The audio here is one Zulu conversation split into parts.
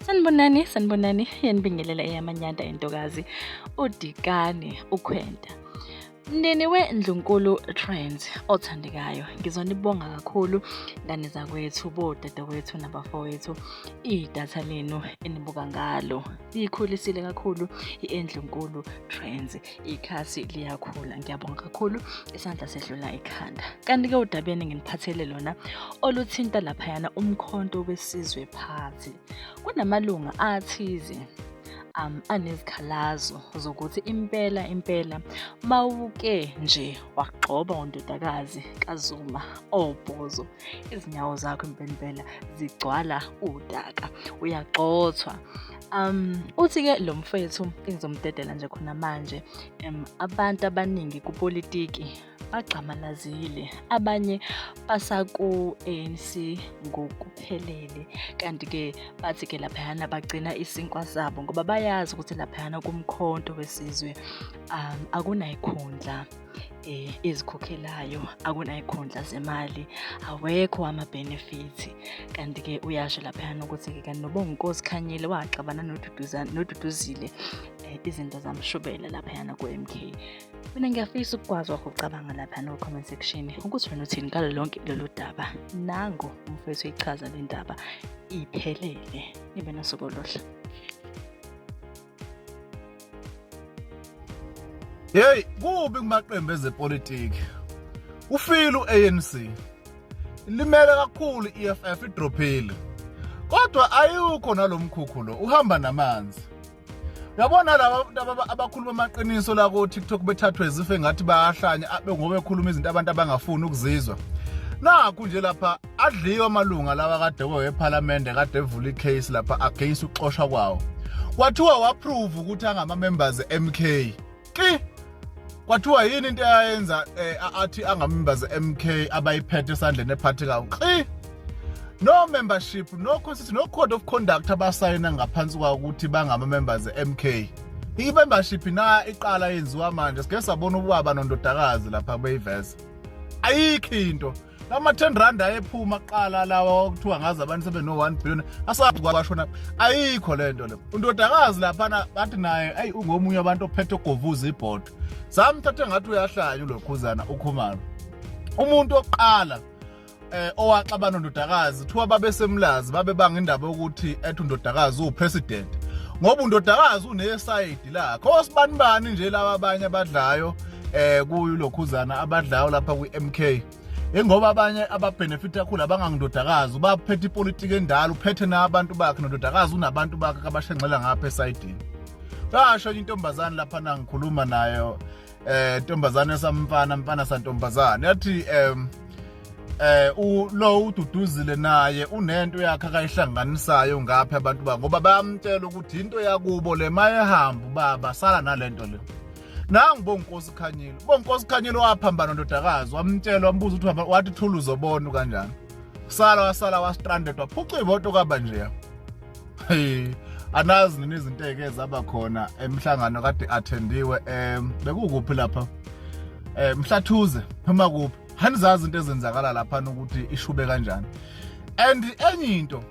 Sanibonani, sanibonani, yanibingelela eyamanyanda entokazi uDikane uKhwenta. Mndeni weNdlunkulu Trends othandekayo, ngizonibonga kakhulu ngane zakwethu, bodadewethu nabafowethu, idatha lenu enibuka ngalo liyikhulisile kakhulu i-Endlunkulu Trends. Ikhasi liyakhula, ngiyabonga kakhulu, isandla sedlula ikhanda. Kanti-ke udabeni nginiphathele lona oluthinta laphayana uMkhonto weSizwe Party. Kunamalunga athize anezikhalazo zokuthi impela impela mawuke nje wagxoba undodakazi kaZuma obhozo izinyawo zakho impela impela zigcwala udaka uyagxothwa. Uthi-ke lo mfethu engizomdedela nje khona manje abantu abaningi kupolitiki bagxamalazile, abanye basaku-ANC ngokuphelele. Kanti-ke bathi-ke laphayana bagcina isinkwa sabo ngoba bayazi ukuthi laphayana kuMkhonto weSizwe akunayikhundla ezikhokhelayo, akunayikhundla zemali, awekho ama-benefits. Kanti-ke uyasho laphayana ukuthi-ke kanti noBonginkosi Khanyile waxabana noDuduzile izinto zamshubela laphayana ku-M_K. Mina ngiyafisa ukukwazi wakho ucabanga lapha no comment section ukuthi wena uthini ngalo lonke lolu daba. Nango umfowethu uyichaza le ndaba iphelele. Nibe nosuku oluhle. Hey, kubi kumaqembu ezepolitiki. Ufile u-ANC. Limele kakhulu i-EFF idrophile. Kodwa ayukho nalomkhukhu lo, uhamba namanzi. Yabona laba abantu abakhuluma amaqiniso la ko TikTok bethathwe izife ngathi bayahlanya abe ngoba ekhuluma izinto abantu abangafuni ukuzizwa. Nakhu nje lapha adliwa amalunga lawa kade weParliament kade evula icase lapha against ukuxoshwa kwawo. Kwathiwa waprove ukuthi angama members MK. Ki kwathiwa yini into eyayenza eh, athi angama-members MK abayiphethe esandleni ephathekayo qi no membership no constitution no code of conduct abasayina ngaphansi kwawo ukuthi bangama-members MK i-membership na iqala yenziwa manje sike sabona ubaba nondodakazi lapha beyiveza ayikho into lama 10 rand ayephuma kuqala lawa okuthiwa ngazi abantu sebeno 1 billion asazi kwashona ayikho lento le undodakazi laphana bathi naye ayi ungomunye abantu ophethe ogovuza ibhodo samthathe ngathi uyahlanya ulokhuzana ukhumalo umuntu oqala eh owaxabana ndodakazi kuthiwa babesemlazi babebanga indaba yokuthi ethi undodakazi uwupresident ngoba undodakazi unesayidi lakhe osibanibani nje laba abanye abadlayo eh kuyilokhuzana abadlayo lapha kwi-MK ingoba abanye ababenefit kakhulu abangangindodakazi ubaphethe ipolitiki endala uphethe nabantu bakhe nondodakazi unabantu bakhe abashenxela ngapha esayidini kasho intombazane lapha nangikhuluma nayo eh ntombazane samfana mfana santombazane yathi em eh lo ududuzile naye unento yakhe akayihlanganisayo ngapha abantu ba ngoba bayamtshela ukuthi into yakubo le mayehamba baba sala nalento le nangu bonkosi khanyile bonkosi khanyile waphambana ndodakazi wamtshela wambuza ukuthi wathi thula uzobona kanjani sala wasala wa stranded waphuca imoto kaba nje hey anazi nini izinto eke zaba khona emhlangano kade attendiwe em bekukuphi lapha eh mhlathuze noma kuphi hanizazi into ezenzakala lapha ukuthi ishube kanjani and enye into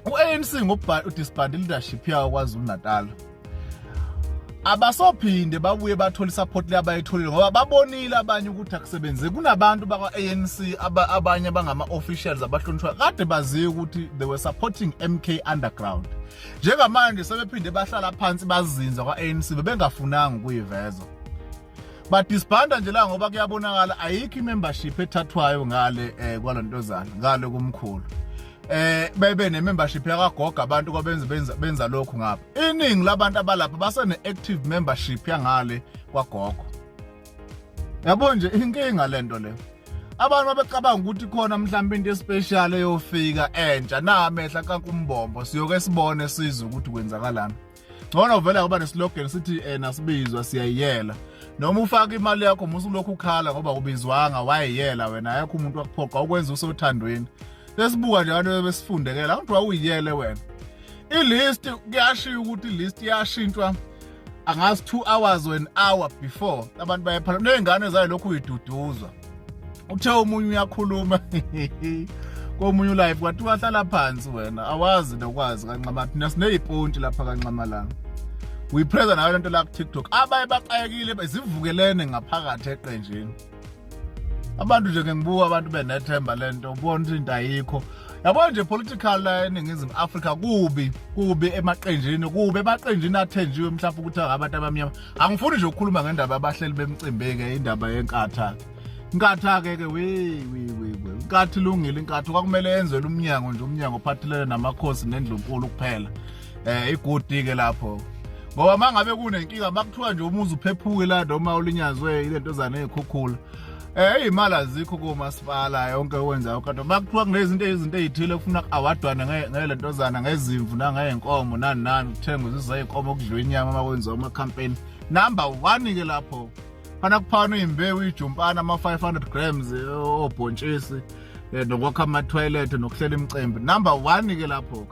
u-ANC ngokubhala udisband leadership yawo kwaZulu Natal abasophinde babuye bathole isupport le abayitholile ngoba babonile abanye ukuthi akusebenzeki kunabantu bakwa-ANC abanye abangama-officials abahlonishwa kade baziyo ukuthi they were supporting MK underground njengamanje sebephinde bahlala phansi bazinza kwa-ANC bebengafunanga ukuyiveza badisbanda nje la ngoba kuyabonakala ayikho i-membership ethathwayo ngale eh kwalontozana ngale kumkhulu eh bebe ne membership yakagoga abantu kwabenza benza benza lokhu ngapha iningi labantu abalapha basene active membership yangale kwagogo yabo nje inkinga lento le abantu babecabanga ukuthi khona mhlawumbe into especial eyofika entsha namehla kankumbombo siyoke sibone sizwe ukuthi kwenzakalani ngcono vele ngoba neslogan sithi eh, nasibizwa siyayiyela noma ufaka imali yakho musu lokhu ukhala ngoba ubizwanga wayiyela wena ayakho umuntu wakuphoqa ukwenza usothandweni lesibuka nje abantu besifundekela angithi wawuyiyele wena ilist kuyashiya ukuthi ilist iyashintshwa angazi 2 hours or an hour before abantu bayephala ney'ngane zayo lokhu uyiduduzwa uthe omunye uyakhuluma Komunye ulive kwathiwa hlala phansi wena, awazi nokwazi kaNxamala, thina sineyiponti lapha kaNxamalala. Uyipreza nayo lento la ku TikTok. Abaye baxakekile, zivukelene ngaphakathi eqenjini. Abantu nje ngibuka abantu benethemba lento, ubona ukuthi into ayikho. Yabo nje political la eNingizimu Afrika kubi, kubi emaqenjini, kubi emaqenjini athenjiwe mhlawumbe ukuthi abantu abamnyama. Angifuni nje ukukhuluma ngendaba abahleli bemcimbi ke, indaba yenkatha. Inkatha ke ke we we we we. Inkatha ilungile, inkatha kwakumele yenzelwe umnyango nje, umnyango ophathelene namakhosi nendlunkulu kuphela. Igudi ke lapho. Ngoba mangabe kunenkinga makuthiwa nje umuzi uphephuke la noma ulinyazwe ilento zane ezikhukhula. Imali azikho komasipala yonke okwenzayo, kodwa makuthiwa kunezinto izinto ezithile kufuna awadwana ngelentozana, ngezimvu nangey'nkomo nani nani, kuthengwe izayinkomo kudliwe inyama makwenziwa ama-campaign. Number 1 ke lapho fana kuphana iy'mbewu ijumpana ama-500 grams obhontshisi nokwakha ama-toilet nokuhlela imicimbi. Number 1 ke lapho.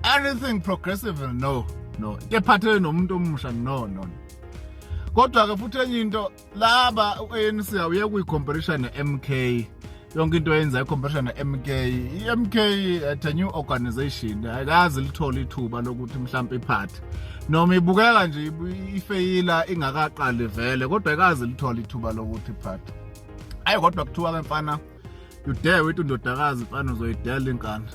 Anything progressive, no no, into ephathelene nomuntu omusha, no no. Kodwa ke futhi enye into, laba u-ANC awuye kuyi-competition ne-MK, yonke into yenza i-competition ne-MK. I-MK at a new organization ayikaze lithole ithuba lokuthi mhlawumbe iphathe, noma ibukeka nje ifeyila ingakaqali vele, kodwa ayikaze lithole ithuba lokuthi iphathe. Ayi, kodwa kuthiwa ke mfana, you dare with undodakazi mfana, uzoyidela inkani,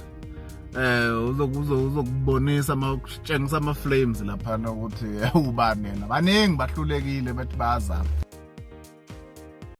uzokubonisa ama kutshengisa ama flames laphana ukuthi ubani yena. Baningi bahlulekile, bethi bayazama.